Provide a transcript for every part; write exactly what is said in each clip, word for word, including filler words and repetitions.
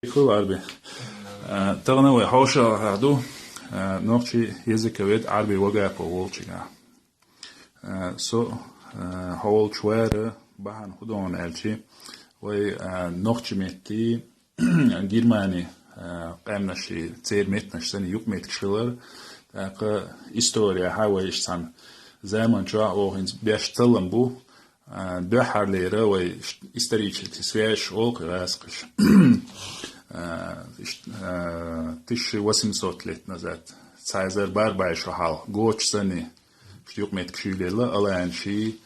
Хул Ӏарби. Э, тахана вай хьошалгӀа ду, э, нохчий языковед Ӏарби Вагапов волчигахь. Э, со, э, хьо волчу вара бахьана хӀун ду аьлча, вай, э, нохчий меттан, Германи, э, къаьмнаши, церан меттанаш санна юкъаметтигаш хилар. ТӀаккха историяхьа вай иштта цхьана заман чохь оха хӀинца беш цаллам бу, а, дуьххьарлера вай ш-, исторически связь олу кхин гӀазкхаша. А, иш-, а, тысяча восемьсот лет назад, цхьа эзар бархӀ бӀе шо хьалха, готаш санна, ишта юкъаметтигаш юьйлаелла, аланаши,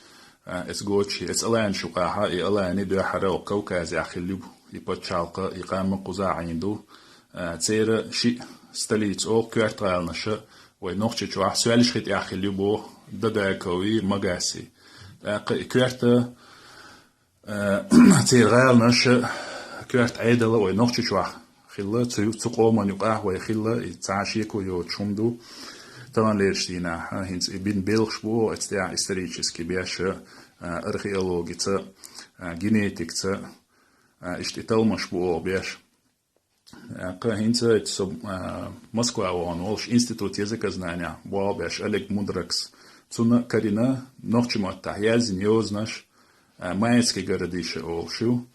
а, эца готаши, эца аланаш юкъахьа, и алани дуьххьара оха Кавказехь хилла ю, и пачхьалкха, и къам кхузахь Ӏийна ду. А, церан шиъ столица олу коьрта гӀаланаша, вай Нохчийчохь Соьлжа-ХӀитехь хилла ю боху Дадакови, Магаси. ТӀаккха и коьрта, э, церан гӀаланаша, коьрта Ӏедала вай Нохчийчохь хилла, цу, цу къоман юкъахь вай хилла, и цхьа шеко йоцуш хӀума ду. Таханлерчу дийнахь, а, хӀинца и бина белхаш бу, эцтехь исторически беш, а, археологица, а, генетикца, а, иштта и талламаш бу оха беш. ТӀаккха хӀинца со, а, Москва вахана волуш институт языкознания болх беш Олег Мудракс. Цунна карина нохчийн маттахь яздина йозанаш, а, Майский городище олуш ю,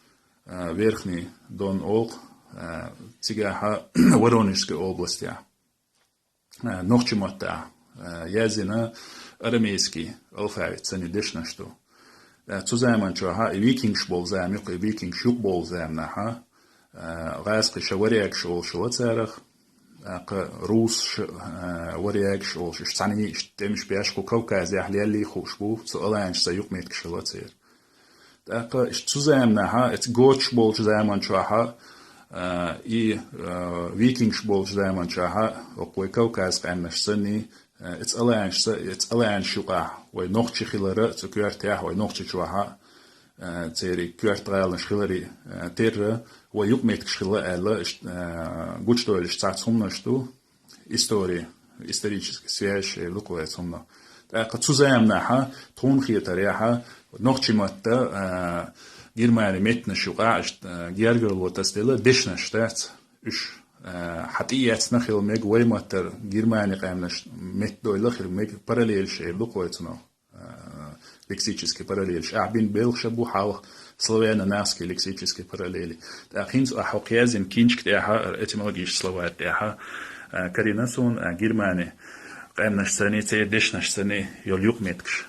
а, Верхний Дон олу, а, цигахьа Воронежской областехь. А, нохчийн маттахь, а, яздина арамейский алфавит санна дешнаш ду. А, цу заман чохьа и викингаш болу зама юкъа, и викингаш юкъа болу заманахьа, а, гӀазкхаша варягаш олуш хилла царах, тӀаккха русша, а, варягаш олуш, уьш цхьаьний иштта тӀемаш беш кху Кавказехь леллий хууш бу, цу аланашца юкъаметтигаш хилла церан. ТӀаккха иштта цу заманахьа, эца готаш болчу заман чохьа, а, и, а, викингаш болчу заман чохьа, окху вай Кавказ къаьмнаш санний, а, эца аланашца, эца аланаш юкъахь вай нохчий хилара, цу коьртехь вай Нохчийчохьа, а, церан коьрта гӀаланаш хиларе, а, терра, вай юкъаметтигаш хилла аьлла, иштта, а, гучудовлуш цхьацца хӀуманаш ду. История, исторически связь эр ду кху вай цунна. ТӀаккха цу заманахьа, тхуна хетарехьа, нохчийн матта, а, Германи меттанаш юкъа, а, гергарло тасаделла дешнаш дац уьш. А, хьан тӀеэцна хила мега вай маттара Германи къаьмнаш метта дойла хила мега параллелаш эр ду кху вай цунах. А, лексически параллелаш. Ахь бина белхаш бу хьалха славяно-нахский лексически параллели. ТӀаккха хӀинца ахь хӀокху яздина кинчка тӀехьа, этимологический словарь тӀехьа, а, карина суна, а, Германи къаьмнаш санний, церан дешнаш санний йолу юкъаметтигаш.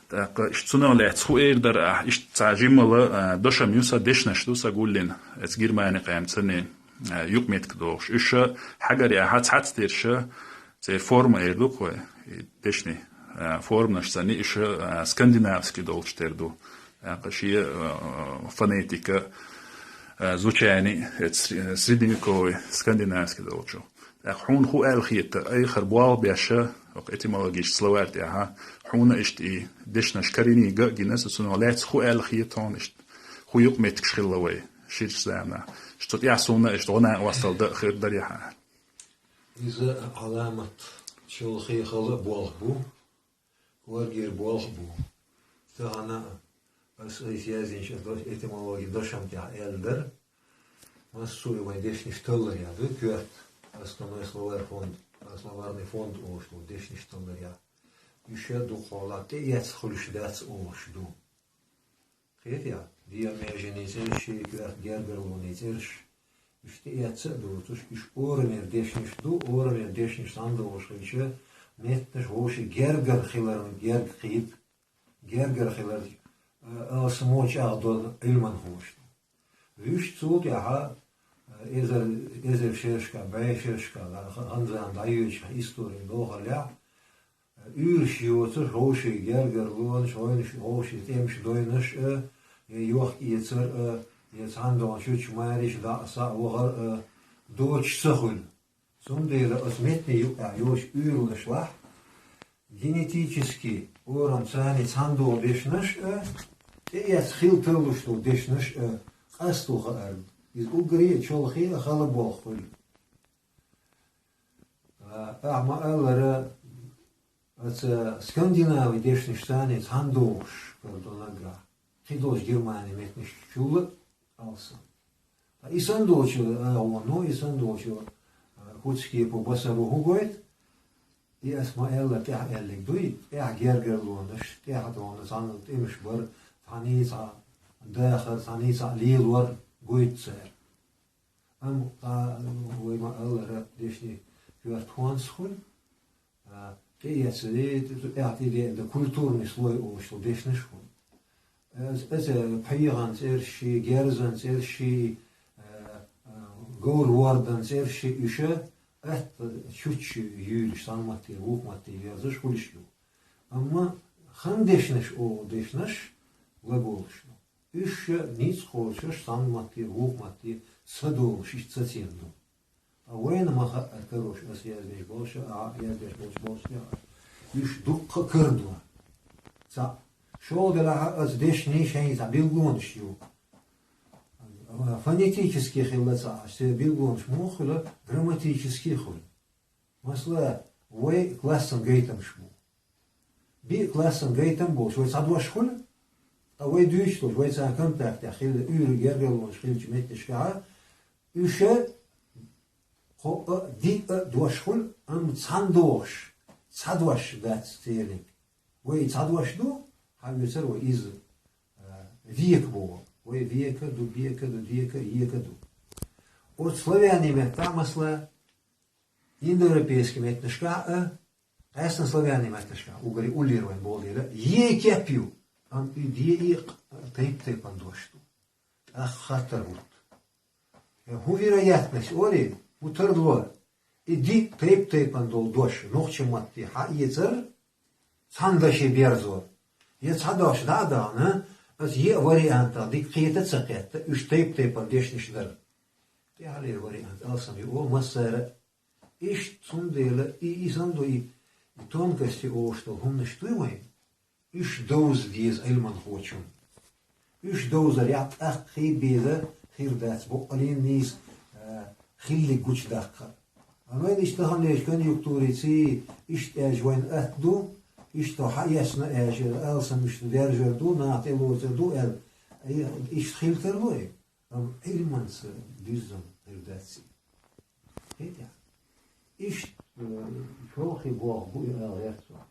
ТӀаккха иштта цунах лаьцна хӀун эр дара ахь, иштта цхьа жиммала, а, дошам ю сан, дешнаш ду сан гуллина, эца Германи къаьмнаш санний, а, юкъаметтиг дохуш. Уьш хьагарехьа цхьацца дерш, церан форма эр ду кху вай, и дешнийн, а, форманаш санний, уьш, а, скандинавский долчу тера ду. ТӀаккха шен, а, фонетика, а, звучание, это сре-, средневековый скандинавский долчу. ТӀаккха хьуна хӀун аьлла хета, айхьа болх беш, окху этимологический словарь тӀехьа, хьуна иштта и дешнаш карийнарг а гина сан, цунах лаьцна хӀун аьлла хета хьуна иштта, хӀун юкъаметтигаш хилла вай ширачу заманахь. Иштта цу тӀехь суна иштта гӀо-накъосталла дан а хир дарий хьан? Иза Ӏаламат чолхе хала болх бу, кӀоргера болх бу. Тахана ас айса яздинчу до-, этимологи дошам тӀехь аьлла дара. Массо а вайн дешнаш таллар ян ду коьрта, основной словарь фонд, словарный фонд олуш ду, дешнаш таллар ян. Уьш дукха хьолахь тӀеэцна хуьлуш дац олуш ду. Кхетий, диамежиний цӀерш, шен коьрта гергарлоний цӀерш, уьш тӀеэцна а доцуш, уьш орамера дешнаш ду, орамера дешнаш санна долуш хилча, меттанаш вовшийн гергара хиларна герга кхийта, гергара хилар, а, алсамо чӀагӀдолу Ӏилманхоша. Вуьш цул тӀаьхьа, а, эзар, эзар шерашкахь, бӀе шерашкахь, хан-, ханзарна дӀайоьдучу историн дохаллехь, уьйраш йоцуш, вовшийн гергарлонаш, вовшийн тӀемаш дойнаш а, я йохк-эцар а, я цхьана догӀна шуьца мариш дӀа а, схьа а вахар а доцуш ца хуьлу. Цундела оцу меттанийн юкъахь йолчу уьйралашлахь генетически орамца царна цхьана долу дешнаш а, тӀеэцна хила таллуш долу дешнаш а къасто хаар. Иза уггаре а чолхе а хала болх хуьлу. А, ахьа ма-аллара, оцу скандинавийн дешнаш царна цхьана долуш хир ду наггахь, кхидолчу Германи меттанаш чул а алсам. Ткъа и санна долчо агӀо, ну, и санна долчо, а, куц-кепо басаро хӀун гойту? И ас ма аьлла, тӀаьхьа аьллиг дуй, тӀаьхьа гергарлонаш, тӀаьхьа догӀна цхьана тӀемаш бар, цхьаьний цхьа дахар, цхьаьний цхьа лелор гойту цара. Амма ткъа вай ма-аллара, дешнийн коьрта хӀонс хуьлу, а, тӀеэцна, тӀе-, тӀе-, тӀе-, культурный слой олуш долу дешнаш хуьлу. Эц-, эца пхьегӀан цӀерш, герзан цӀерш, а, а, говр-вордан цӀерш, уьш атта чучча юьйлуш, цхьана матте, вукху матте верзаш хуьлуш ю. Амма хан дешнаш олу дешнаш глаголаш ду. Уьш ницкъ кхочуш, цхьана матте, вукху матте ца долуш, иштта сацийна ду. Ткъа вайна ма хаьара карош, ас яздеш болуш а, яздеш болуш болуш а, уьш дуккха а карадо. Цхьаъ, шолгӀа делахь а, аса дешнийн шайн цхьа билгалонаш ю. Фонетически хилла ца Ӏаш, церан билгалонаш муха хуьлу, грамматически хуьлу. Масала, вай классан гайтамаш бу. Биъ классан гайтам болуш, вай цхьа дош хуьлу, ткъа вай дуьйцуш долуш, вай царна контактехь хилла, уьйр гергарлонаш хиллачу меттигашкахь, уьш кхоъ а, диъ а дош хуьлу, амма цхьана догӀуш, цхьа дош дац церниг. Вай цхьа дош ду, хьан вецара вай иза, а, века боху. Вай века ду, бека ду, дека, ека ду. Оцу славянийн меттехь, масала, индоевропейский меттанашкахь а, къаьсттина славянийн меттанашкахь, уггаре уллера вайн боху дела, е кеп ю, амма и диъ и тайп-тайпана дош ду. ТӀаккха хаттар хӀутту. Э, хӀун вероятность олий, хӀун тарло, и диъ тайп-тайпана долу дош нохчийн матте хьаэцар, цхьана даше берзор. Я цхьа дош дӀа а дахана, аса е а вариантах дика кхета а ца кхетта, уьш тайп-тайпана дешнаш дара. ТӀаьхьалера вариант алсам ю олу массара а. Иштта цундела и, и санна ду и, и тонкости олуш долу хӀуманаш дуй вайн, уьш довза деза Ӏилманхочун. Уьш довзарехь тӀаккха хи беза хир дац боккъалла нийса, а, хиллиг гучудаккха. Амма иштта таханлерчу конъюнктуриций иштта аьлча вайн атта ду, иштта хьаэцна аьлча, алсам иштта даьржар ду, наха тӀелоцур ду аьлла, и, иштта хила тарло и. Амма Ӏилманца дуьззина хир дац и. ХӀетахь. Иштта, э, чолхе боху бу и ала гӀерта со.